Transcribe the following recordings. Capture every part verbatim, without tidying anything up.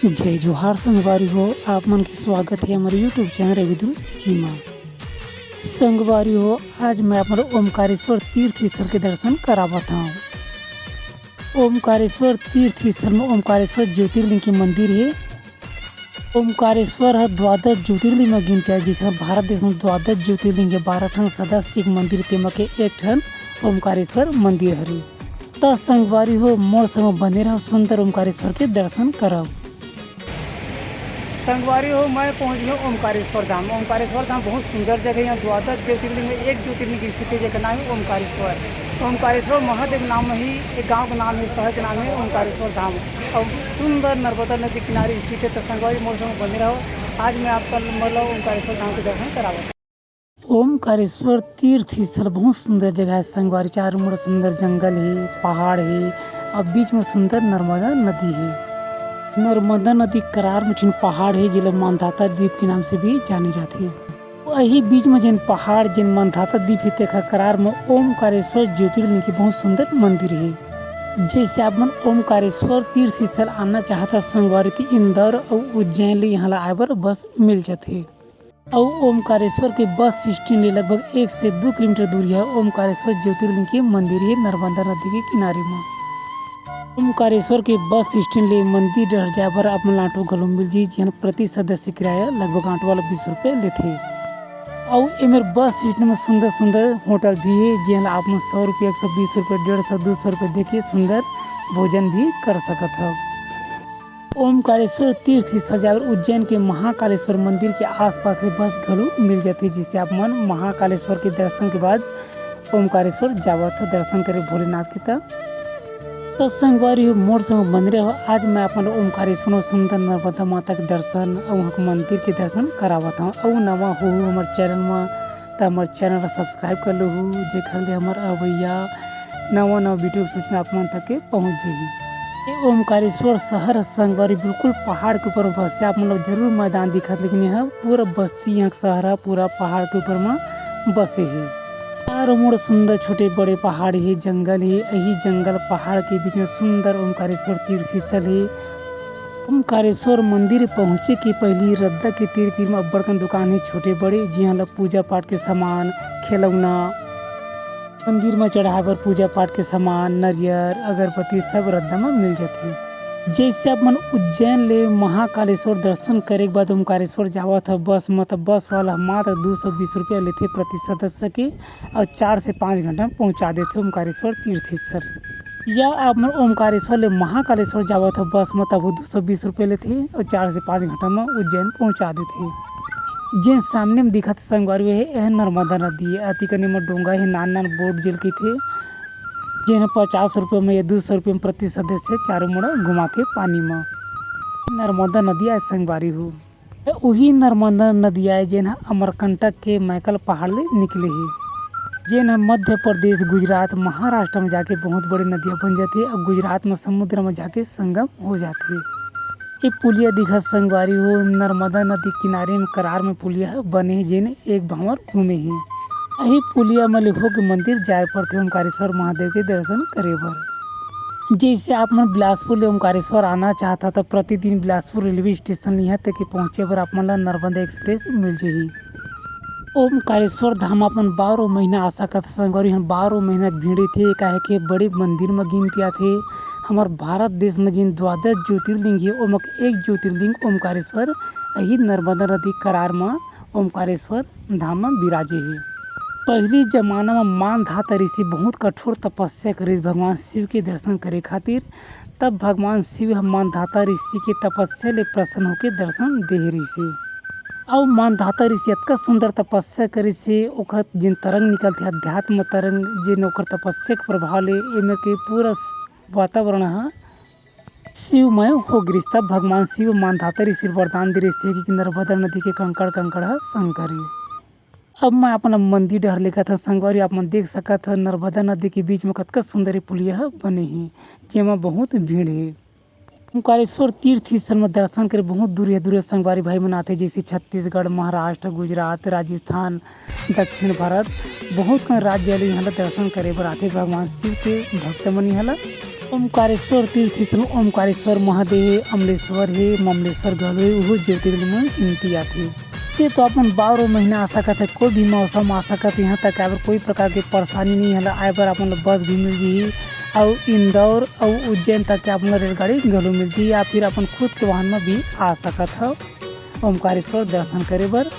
जय जोहार संगवारी हो, आप मन के स्वागत हे हमर YouTube चैनल रविद्रुम सिकी मा। संगवारी हो, आज मैं अपन ओमकारेश्वर तीर्थ स्थल के दर्शन करावत हव। ओमकारेश्वर तीर्थ स्थल में ओमकारेश्वर ज्योतिर्लिंग के मंदिर हे। ओमकारेश्वर ह द्वादश ज्योतिर्लिंग में गिनथे, जैसे भारत देश में द्वादश ज्योतिर्लिंग हे, बारह ठन सदा शिव मंदिर, तेमा के एक ठन ओमकारेश्वर मंदिर हरे। त संगवारी हो, मोर संग बने रहो, सुंदर ओमकारेश्वर के दर्शन करब। संगवारी हो, मैं पहुंच गया ओमकारेश्वर धाम। ओमकारेश्वर धाम बहुत सुंदर जगह हे। यहाँ द्वादश ज्योतिर्लिंग में एक ज्योतिर्लिंग स्थित हे, जेकर नाम हे ओमकारेश्वर। ओमकारेश्वर महादेव नाम ही एक गांव का नाम हे, शहर के नाम हे ओमकारेश्वर धाम। और सुंदर नर्मदा नदी किनारे स्थित हे। तो संगवारी, मोर संग बने रहो, आज मैं आपका मतलब ओमकारेश्वर धाम के दर्शन करावत। ओमकारेश्वर तीर्थ स्थल बहुत सुंदर जगह हे संगवारी। चारों मुड़ सुंदर जंगल हे, पहाड़ हे, और बीच में सुंदर नर्मदा नदी हे। नर्मदा नदी करार में ठिन पहाड़ हे, जेला मांधाता द्वीप के नाम से भी जाने जाथे। वही बीच में जेन पहाड़, जेन मांधाता द्वीप हे, तेखर करार में ओमकारेश्वर ज्योतिर्लिंग के बहुत सुंदर मंदिर हे। जैसे आप मन ओमकारेश्वर तीर्थ स्थल आना चाहत ह संगवारी, त इंदौर अउ उज्जैन ले यहाँ ला आए बर बस मिल जाथे। अउ ओमकारेश्वर के बस स्टैंड ले लगभग एक से दू किलोमीटर दूरी हे ओमकारेश्वर ज्योतिर्लिंग के मंदिर हे नर्मदा नदी के किनारे म। ओमकारेश्वर के बस स्टैंड ले मंदिर डहर जाए बर आप मन ला ऑटो घलो मिल जाही, जेन प्रति सदस्य किराया लगभग ऑटो वाला बीस रुपया लेथे। अउ एमेर बस स्टैंड म सुंदर सुंदर होटल भी हे, जेन ला आप मन सौ रुपया, एक सौ बीस रुपया, डेढ़ सौ, दू सौ रुपया देके सुंदर भोजन भी कर सकत हव। ओमकारेश्वर तीर्थ स्थल जाए बर उज्जैन के महाकालेश्वर मंदिर के आसपास ले बस घलो मिल जाथे, जिससे आप मन महाकालेश्वर के दर्शन के बाद ओमकारेश्वर जावत हो दर्शन करे भोलेनाथ के। त त संगवारी हो, मोर संग बने रहो। आज मैं अपन ओमकारेश्वर म सुंदर नर्मदा माता के दर्शन अउ वहाँ के मंदिर के दर्शन करावत हव। अउ नवा हो हमर चैनल म, त हमर चैनल ला सब्सक्राइब कर लहू, जेखर ले हमर अवइया नवा नवा वीडियो के सूचना आप मन तक के पहुँच जाही। ये ओमकारेश्वर शहर ह संगवारी बिल्कुल पहाड़ के ऊपर बसे। आप मन ला जरूर मैदान दिखत, लेकिन यह पूरा बस्ती, यहाँ के शहर ह पूरा पहाड़ के ऊपर म बसे हे। चारों मुड़ सुंदर छोटे बड़े पहाड़ हे, जंगल हे। यही जंगल पहाड़ के बीच में सुंदर ओमकारेश्वर तीर्थ स्थल हे। ओमकारेश्वर मंदिर पहुँचे के पहिली रद्दा के तीर तीर में अब्बड़ कन दुकान हे, छोटे बड़े, जिहाँ ला पूजा पाठ के सामान, खिलौना, मंदिर में चढ़ाए बर पूजा पाठ के सामान, नरियर, अगरबत्ती सब रद्दा में मिल जाथे। जैसे आप मन उज्जैन ले महाकालेश्वर दर्शन करे के बाद ओमकारेश्वर जावत ह बस में, त बस वाला ह मात्र दू सौ बीस रुपया लेथे प्रति सदस्य के, अउ चार से पाँच घंटा में पहुँचा देथे ओमकारेश्वर तीर्थ स्थल। या आप मन ओमकारेश्वर ले महाकालेश्वर जावत हो बस म, तभो दू सौ बीस रुपया लेथे अउ चार से पाँच घंटा म उज्जैन पहुंचा देथे। जेन सामने म दिखत संगवारी हे, यह नर्मदा नदी हे। अति कने म डोंगा हे, नान नान बोट जेला कहिथे, जेन ह पचास रुपया म या दू सौ रुपया म प्रति सदस्य चारों मुड़ा घुमाथे पानी म। नर्मदा नदी आय संगवारी हो। उही नर्मदा नदी आय, जेन ह अमरकंटक के मैकल पहाड़ ले निकले हे, जेन ह मध्य प्रदेश, गुजरात, महाराष्ट्र म जाके बहुत बड़े नदिया बन जाथे अउ गुजरात म समुद्र म जाके संगम हो जाथे। ये पुलिया दिखत संगवारी हो, नर्मदा नदी किनारे म करार म पुलिया ह बने हे, जेन एक भांवर घूमे हे। अही पुलिया म ले होके मंदिर जाय पड़थे ओमकारेश्वर महादेव के दर्शन करे बर। जैसे आप मन बिलासपुर ले ओमकारेश्वर आना चाहत ह, त प्रतिदिन बिलासपुर रेलवे स्टेशन ले इहाँ तक के पहुँचे बर आप मन ला नर्मदा एक्सप्रेस मिल जही। ओमकारेश्वर धाम आप मन बारह महीना आ सकत ह संगवारी, हम बारह महीना भीड़ रहिथे, काहे के बड़े मंदिर म गिनती आथे। हमर भारत देश म जिन द्वादश ज्योतिर्लिंग हे, ओमा के एक ज्योतिर्लिंग ओमकारेश्वर, अही नर्मदा नदी करार म ओमकारेश्वर धाम म बिराजे हे। पहिली जमाना म मानधाता ऋषि बहुत कठोर तपस्या करिस भगवान शिव के दर्शन करे खातिर। तब भगवान शिव ह मानधाता ऋषि के तपस्या ले प्रसन्न होके दर्शन देहे ऋषि। अउ मानधाता ऋषि अतका सुंदर तपस्या करिस हे, ओखर जेन तरंग निकलथे, अध्यात्म तरंग, जेन ओखर तपस्या के प्रभाव ले एमे के पूरा स-, वातावरण ह शिवमय हो गिरिस। तब भगवान शिव मानधाता ऋषि ल वरदान दे ऋषि कि नर्मदा नदी के कंकड़ कंकड़ ह शंकर हे। अब मैं अपन मंदिर डहर लेगत हव संगवारी, आप मन देख सकत ह नर्मदा नदी के बीच में कतका सुंदर ये पुलिया ह बने हे, जेमा बहुत भीड़ हे। ओंकारेश्वर तीर्थ स्थल में दर्शन करे बहुत दूरिहा दूरिहा संगवारी भाई मन आथे, जैसे छत्तीसगढ़, महाराष्ट्र, गुजरात, राजस्थान, दक्षिण भारत, बहुत कन राज्य ले इहाँ ला दर्शन करे बर आथे भगवान शिव के भक्त मन इहाँ ला। ओमकारेश्वर तीर्थ स्थल ओमकारेश्वर महादेव हे, अमलेश्वर हे, ममलेश्वर घलो हे, उहो ज्योतिर्लिंग म गिनती आथे। से तो अपन बारो महीना आ सकत हे, कोई भी मौसम आ सकत हे। यहाँ तक आए बर कोई प्रकार के परेशानी नहीं हला। आए बर अपन ला बस भी मिल जही, अउ इंदौर अउ उज्जैन तक के अपन ला रेलगाड़ी घलो मिल जही, या फिर अपन खुद के वाहन म भी आ सकत हव ओमकारेश्वर दर्शन करे बर।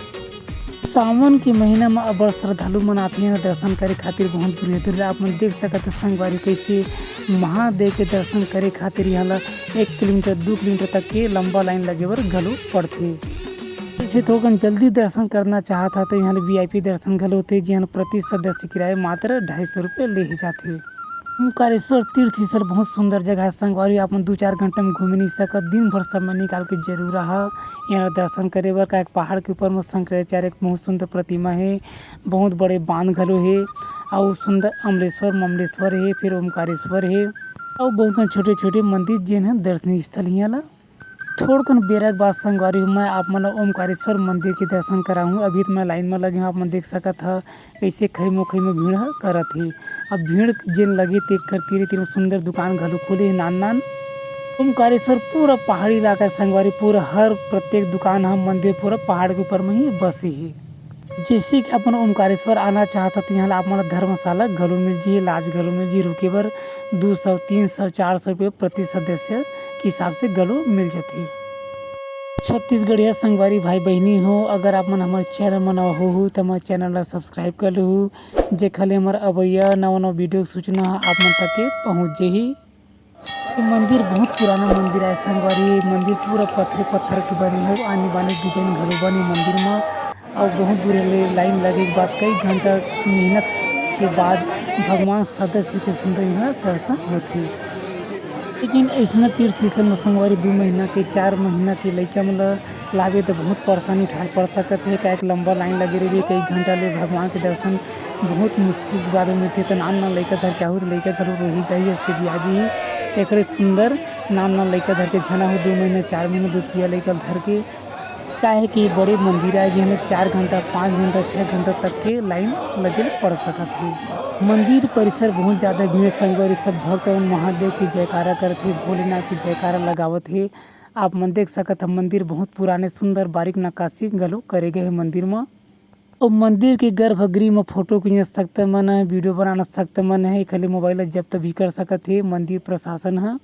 सावन के महीना म अब्बड़ श्रद्धालु मन आथे यहाँ दर्शन करे खातिर। बहुत दूरिहा दूरिहा आप मन देख सकत हे संगवारी, कैसे महादेव के दर्शन करे खातिर यहाँ ला एक किलोमीटर, दू किलोमीटर तक के लंबा लाइन लगे बर घलो पड़थे। जैसे थोकन जल्दी दर्शन करना चाहत हा, तो यहाँ वी आई पी दर्शन घलो होथे, जिहाँ प्रति सदस्य किराया मात्र ढाई सौ रुपये ले ही जाथे। ओमकारेश्वर तीर्थ स्थल बहुत सुंदर जगह है संगवारी, आप मन दू चार घंटा में घूम नहीं सकत, दिन भर समय निकाल के जरूर आहा यहाँ दर्शन करे बर। काहे कि पहाड़ के ऊपर में शंकराचार्य के बहुत सुंदर प्रतिमा है, बहुत बड़े बांध घलो है, अउ सुंदर अमलेश्वर, ममलेश्वर है, फिर ओमकारेश्वर है, अउ बहुत छोटे छोटे मंदिर जेन है दर्शनीय स्थल हियाँ ला। थोड़कन बेरा के बाद संगवारी हो, मैं आप मन ल ओमकारेश्वर मंदिर के दर्शन कराहूँ। अभी तो मैं लाइन में लगे हूँ, आप मन देख सकत ह कैसे खैमो खैमो भीड़ ह करत हे। अब भीड़ जेन लगे ते कर तीरे तीरे सुंदर दुकान घलो खुले हे नान नान। ओमकारेश्वर पूरा पहाड़ी इलाका है संगवारी, पूरा हर प्रत्येक दुकान ह मंदिर पूरा पहाड़ के ऊपर में ही बसे हे। जैसे कि अपन ओमकारेश्वर आना चाहत ह, तो यहाँ ला आप मन ला धर्मशाला घलो मिल जी, lodge घलो मिल जी, रुके बर दू सौ, तीन सौ, चार सौ रुपये प्रति सदस्य के हिसाब से घलो मिल जाथे। छत्तीसगढ़िया संगवारी भाई बहिनी हो, अगर आप मन हमर चैनल म नवा हो, हो त हमर चैनल ला सब्सक्राइब कर लहू, जेखर ले हमर अवइया नवा नवा वीडियो के सूचना ह आप मन तक के पहुँच जही। ये मंदिर बहुत पुराना मंदिर आय संगवारी, ये मंदिर पूरा पत्थरे पत्थर के बने हे, आनी बानी डिजाइन घलो बने मंदिर म। अउ बहुत दूर ले लाइन लगे के बाद कई घंटा मेहनत के बाद भगवान सदस्य के सुंदर यहाँ दर्शन होथे। लेकिन अइसना तीर्थ स्थल म संगवारी दू महीना के, चार महीना के लइका मन ल लाबे त बहुत परेशानी उठाए पड़ सकत हे, काहे कि लंबा लाइन लगे रहिबे, कई घंटा ले भगवान के दर्शन बहुत मुश्किल के बाद में मिलथे। त नान नान लइका धर के आहू त लइका घलो रोही जाही, असके जिया जी। तेकरे सुंदर नान नान लइका धर के झन आहू, दू महीना, चार महीना दूध पिया लइका ल धर के, काहे कि बड़े मंदिर आय, जेमे चार घंटा, पाँच घंटा, छः घंटा तक के लाइन लगे ल पड़ सकत हे। मंदिर परिसर बहुत ज्यादा भीड़ संगवारी, सब भक्त मन महादेव के जयकारा करत हे, भोलेनाथ के जयकारा लगावत हे। आप मन देख सकत ह, मंदिर बहुत पुराने सुंदर बारीक नक्काशी घलो करे गए हे मंदिर म। अउ मंदिर के गर्भगृह म फोटो खींच सकत मन हे, वीडियो बनाना सकत मन हे, खाली मोबाइल ला जब्त भी कर सकत हे मंदिर प्रशासन ह।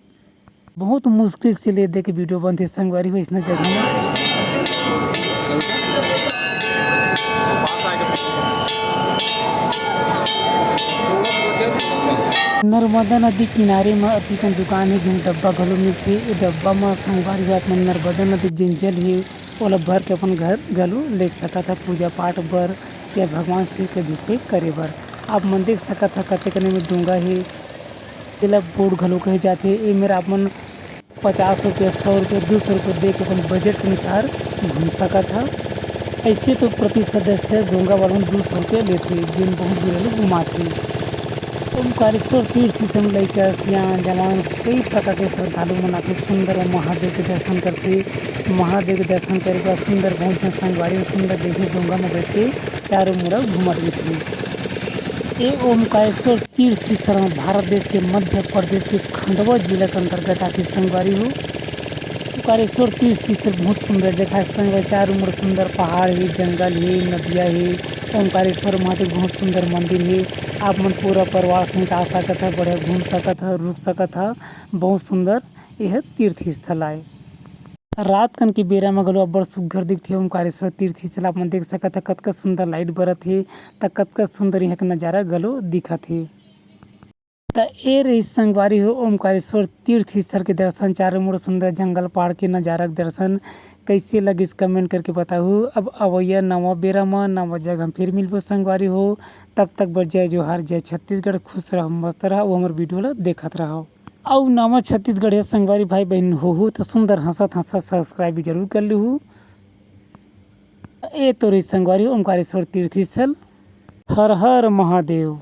बहुत मुश्किल से ले दे के वीडियो बनथे संगवारी हो, अइसना जगह म। नर्मदा नदी किनारे म अतिकन दुकान हे, जेन डब्बा घलो मिलथे। ए डब्बा म संगवारी हो, आप मन नर्मदा नदी जेन जल हे, ओला भर के अपन घर घलो ले सकत ह, पूजा पाठ बर या भगवान शिव के अभिषेक करे बर। आप मन देख सकत ह, कतेकन एमे डोंगा हे, एला बोट घलो कहे जाथे। एमेर आप मन पचास रुपया, सौ रुपया, दू सौ रुपया दे के अपन बजट के अनुसार घूम सकत ह। अइसे तो प्रति सदस्य डोंगा वाला मन दू सौ रुपया लेथे, जेन बहुत दूर ले घुमाथे। ओमकारेश्वर तीर्थ स्थल लइका, सियान, जवान, कई प्रकार के श्रद्धालु मन आथे। सुंदर वो महादेव के दर्शन करथे। महादेव के दर्शन करे के बाद सुंदर बहुत झन संगवारी, सुंदर जइसे डोंगा में बैठ के चारों मुड़ा घूमत रहिथे। ए ओमकारेश्वर तीर्थ स्थल ह भारत देश के मध्य प्रदेश के खंडवा जिला के अंतर्गत आथे संगवारी हो। ओमकारेश्वर तीर्थ स्थल बहुत सुंदर जगह हे संगवारी, चारों मुड़ सुंदर पहाड़ हे, जंगल हे, नदिया हे। ओमकारेश्वर महादेव बहुत सुंदर मंदिर हे। आप मन पूरा परिवार सहित आ सकत ह, बढ़िया घूम सकत ह, रुक सकत ह। बहुत सुंदर यह तीर्थ स्थल आय। रात कन के बेरा म घलो अब्बड़ सुग्घर दिखथे ओमकारेश्वर तीर्थ स्थल। आप मन देख सकत ह, कतका सुंदर लाइट बरत हे, त कतका सुंदर यहाँ के नजारा घलो दिखत हे। त ए रहिस संगवारी हो ओमकारेश्वर तीर्थ स्थल के दर्शन, चारों मुड़ सुंदर जंगल पहाड़ के नजारा के दर्शन। कइसे लगिस कमेंट करके बताहू। अब अवइया नवा बेरा म नवा जगह म फिर मिलबो संगवारी हो। तब तक बर जय जोहार, जय छत्तीसगढ़, खुश रह, मस्त रह, अउ हमर वीडियो ल देखत रहव। अउ नवा छत्तीसगढ़िया संगवारी भाई बहिन होहू त सुंदर हंसत हंसत सब्सक्राइब भी जरूर कर लेहू। ए तो रहिस संगवारी ओमकारेश्वर तीर्थ स्थल। हर हर महादेव।